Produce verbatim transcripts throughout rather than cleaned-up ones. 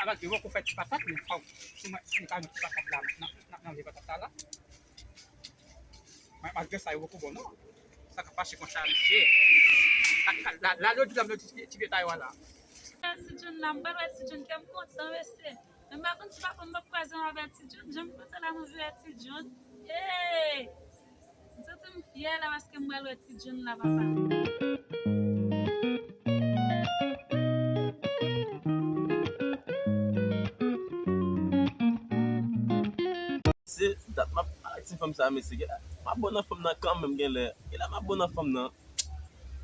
Malgre yo poko fè ti patat, men fòk si mwen, si m ka jwenn ti patat la, nan, nan, nan vye patat la, la. Mwen, malgre sa, yo poko bon, non. Sa k ap pase konsa, mesye. La, la, la, la, yo di la, yo di ti, ti vye tayo a la. Ti John la, m pral wè Ti John, kè m kontan, mesye. Men m pa konn si papa m p ap kwaze m avè Ti John, jan m kontan la, m anvi wè Ti John. Hey! M santi m fyè la paske m pral wè Ti John la, papa. Se dat m ap ak ti fanm sa, mesye. Genlè m ap bon nan fanm nan kanmenm, genlè. Genlè m ap bon nan fanm nan.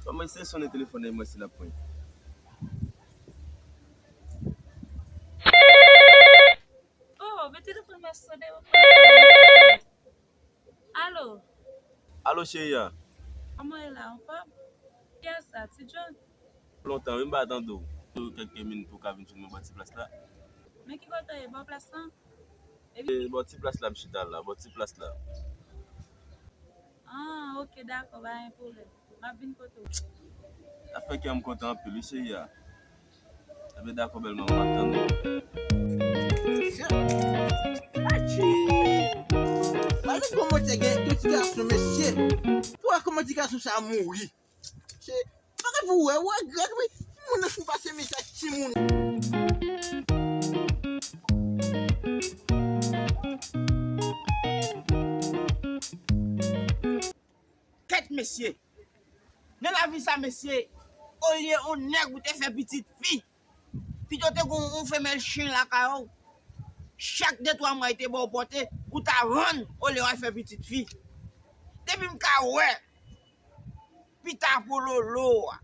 Ban mwen se sonnen telefòn nan, mwen si l ap pran. Oh, men telefòn mwen sonnen. Alo. Alo, cheri a. Kòman w ye la, anfòm? Kiyès sa, Ti John? Lontan, wi, m pa tande w. Kèk minit pou w ka vin jwenn mwen bò ti plas la. Men ki kote w ye, bò plas lan? Epi... E, bò ti plas la, m chita la, bò ti plas la. Ah, ok, dakò, pa gen pwoblèm. M ap vin kote w. Sa fè kè m kontan anpil, wi, cheri a. Ebyen, dakò, bèl manman, m ap tann ou. Atchi! Gade kòman te gen yon ti gason, mesye. Pou wè kòman ti gason sa a mouri. Se, pa ka pou wè, wè, gad, wi. Moun nan fin pase mizè ak timoun. Kèt, mesye. Nan lavi sa, mesye, olye yon nèg ou te fè pitit fi, pito te gon yon femèl chen lakay ou, chak de twa mwa li te ba w pòte, ou ta vann olye w al fè pitit fi. Depi m ka wè pita pololo a,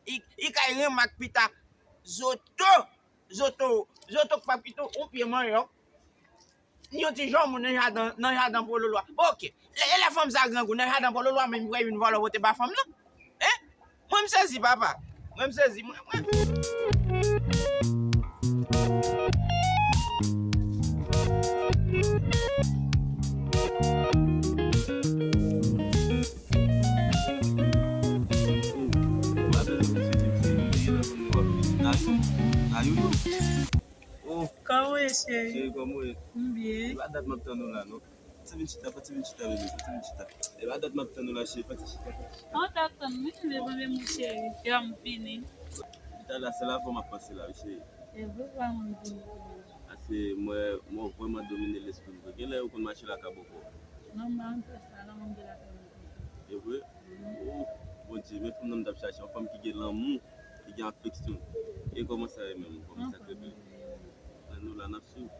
li, li kay renmen ak pita zoto, zoto, zoto k pa pito yon pye manyòk. Yon ti jan moun nan jaden, nan jaden pololo a. Bon, ok. Lè, lè fanm sa grangou nan jaden pololo a, men m kwè vin vòlò pote ba fanm nan. Hein? Mwen m sezi, papa. Mwen m sezi. Mwen, mwen. Nayou, Nayou. Oh. Kòman w ye, cheri? Cheri, kòman w ye? M byen. E pa dat m ap tann ou la, non. Fè ti vin chita, fè ti vin chita, bebe, fè ti vin chita. E pa dat m ap tann ou la, cheri, fè ti chita, fè ti chita. An, w t ap tann mwen, men bon, men mwen, cheri, kè m vini. Chita la, se la fò m ap panse la, wi, cheri. E vre, pa mwen vini. Paske mwen, mwen vrèman domine lespri m vre. Genlè ou konn mache la kaboko. Non, m pa konn fè sa, non, mwen gen la kaboko. E vre? Mhm. Oh, Bondye, men fanm nan m t ap chache, yon fanm ki gen lanmou. Li gen afeksyon. E kòman sa ye menm? Kòman sa trete? Ann, nou la, n ap swiv.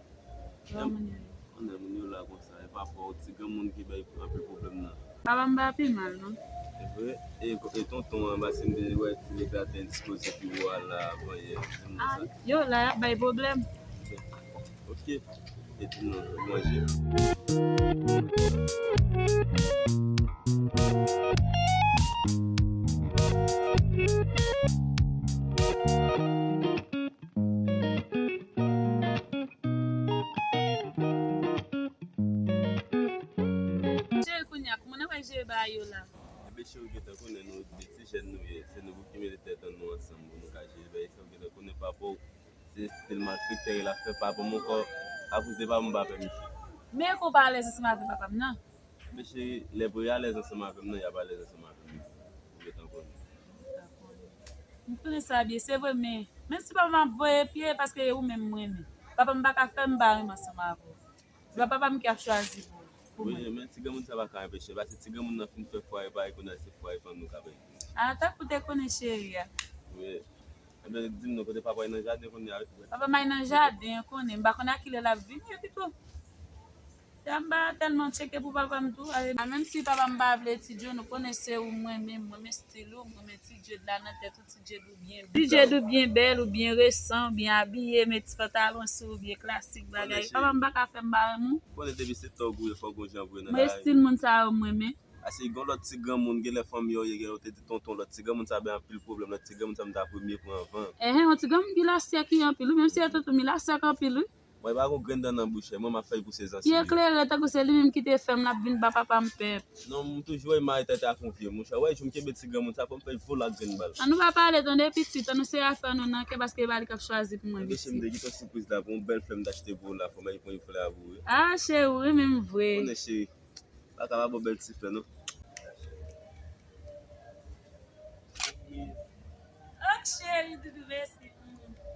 Kòman moun yo ye? Ann, moun yo la konsa. E pa fò ti granmoun ki bay anpil pwoblèm nan. Papa m pa pi mal, non. E vre? E, e tonton an, paske m te wè ti nèg la te endispoze pi wo a la avan yè. Di m non sa. Yo la, y ap bay pwoblèm. Ok. Epi nou manje. Cheri, kounye a, kòman n ap jere bagay yo la? Ebyen, cheri, ou gentan konnen nou de ti jèn nou ye. Se nou pou ki mete tèt an nou ansanm pou nou ka jere bagay sa. Ou gentan konnen papa w se estil malfektè l ap fè papa m ankò, akoz de papa m pa pèmèt. Men ke w pa alèz ansanm avèk papa m nan. Men cheri, lè pou yo alèz ansanm avè m nan, y ap alèz ansanm avè m. Ou gentan konnen. M konnen sa byen, se vre, men menm si papa m ap voye pye, paske e ou menm m renmen. Papa m pa ka fè m pa renmen ansanm avè w. Se pa papa m ki ap chwazi pou, pou mwen. Wi, men ti granmoun sa pa ka anpeche, paske ti granmoun nan fin fè fwaye pa l, kounye a se fwaye fanmi w k ap egziste. A, tankou w te konnen cheri a. Wi. Ebyen, di m non, kote papa w nan jaden kounye a, wi. Papa m al nan jaden, ou konnen, m pa konnen a kilè l ap vini, epi tou. Ya m pa tèlman tcheke pou papa m tou. A, menm si papa m pa vle Ti John, ou konnen se ou m renmen, m renmen estil ou, m renmen ti dread la nan tèt ou, ti dread ou byen bèl. Ti dread ou byen bèl, ou byen resan, ou byen abiye, met ti pantalon sou ou, byen klasik bagay. Papa m pa ka fè m pa renmen w. Konnen depi se tòg ou ye, fòk gon jan pou yo nan kay. Mwen estil moun sa yo m renmen. Paske gon lòt ti granmoun, genlè fanmi yo ye, genlè yo te di tonton, lòt ti granmoun sa bay anpil pwoblèm, lòt ti granmoun sa m ta premye pran van. Enhen, yon ti granmoun ki lasèk anpil, wi, menm si e tonton m, li lasèk anpil, wi. Mwen pa gon grenn dan nan bouch, mwen m ap fè l pou se zansèt. Li eklere tankou se li menm ki te fè m, l ap vin ba papa m pèp. Non, m toujou wè mari tèt ak yon vye mouchwa. Wè, jou m kenbe ti granmoun sa, fò m fè l vole ak grenn bal. An nou pa pale, tande pitit, an nou sere afè nou nan kè, paske e pa li k ap chwazi pou mwen, pitit. Mesye, m te gen yon sipriz la pou yon bèl flè m t achte pou ou la, fò m al pran yon flè a pou ou, wi. Ah, cheri, ou renmen m vre. Konnen, cheri. Pa ka pa bon bèl ti flè, non. Oh, cheri, doudou, mèsi. Mhm.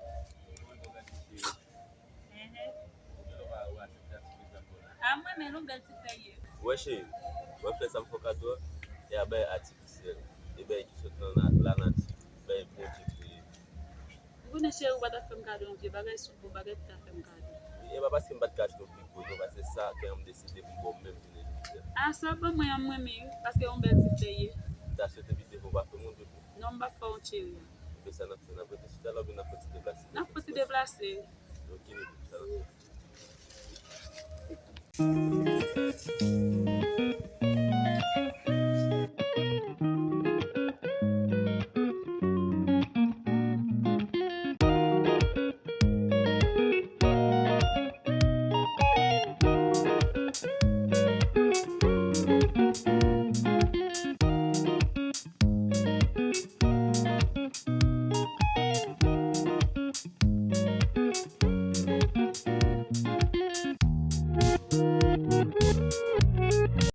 Ah, mwen, men nou bèl ti flè ye. Wè, cheri, mwen fè sa m fè kado a, e a bay atifisyèl, e bay ki sot nan la, lanati, bay Bondye kreye. Ou konnen cheri, ou pa t ap fè m kado yon vye bagay, se yon bon bagay pou ta fè m kado. Wi, e pa paske m pa t ka achte yon pi gwo, non, paske sa, kè an m deside pou m ba w menm jounen jodi a. Ah, sa ban mwen an, m renmen wi, paske yon bèl ti flè ye. M ta swete pi devan w pa fè m yon doudou. Non, m p ap fè yon cheri. Ebyen sa n ap fè, n ap rete sou talè oubyen n ap fè ti deplase? N ap fè ti deplase. Ok, sa n ap fè.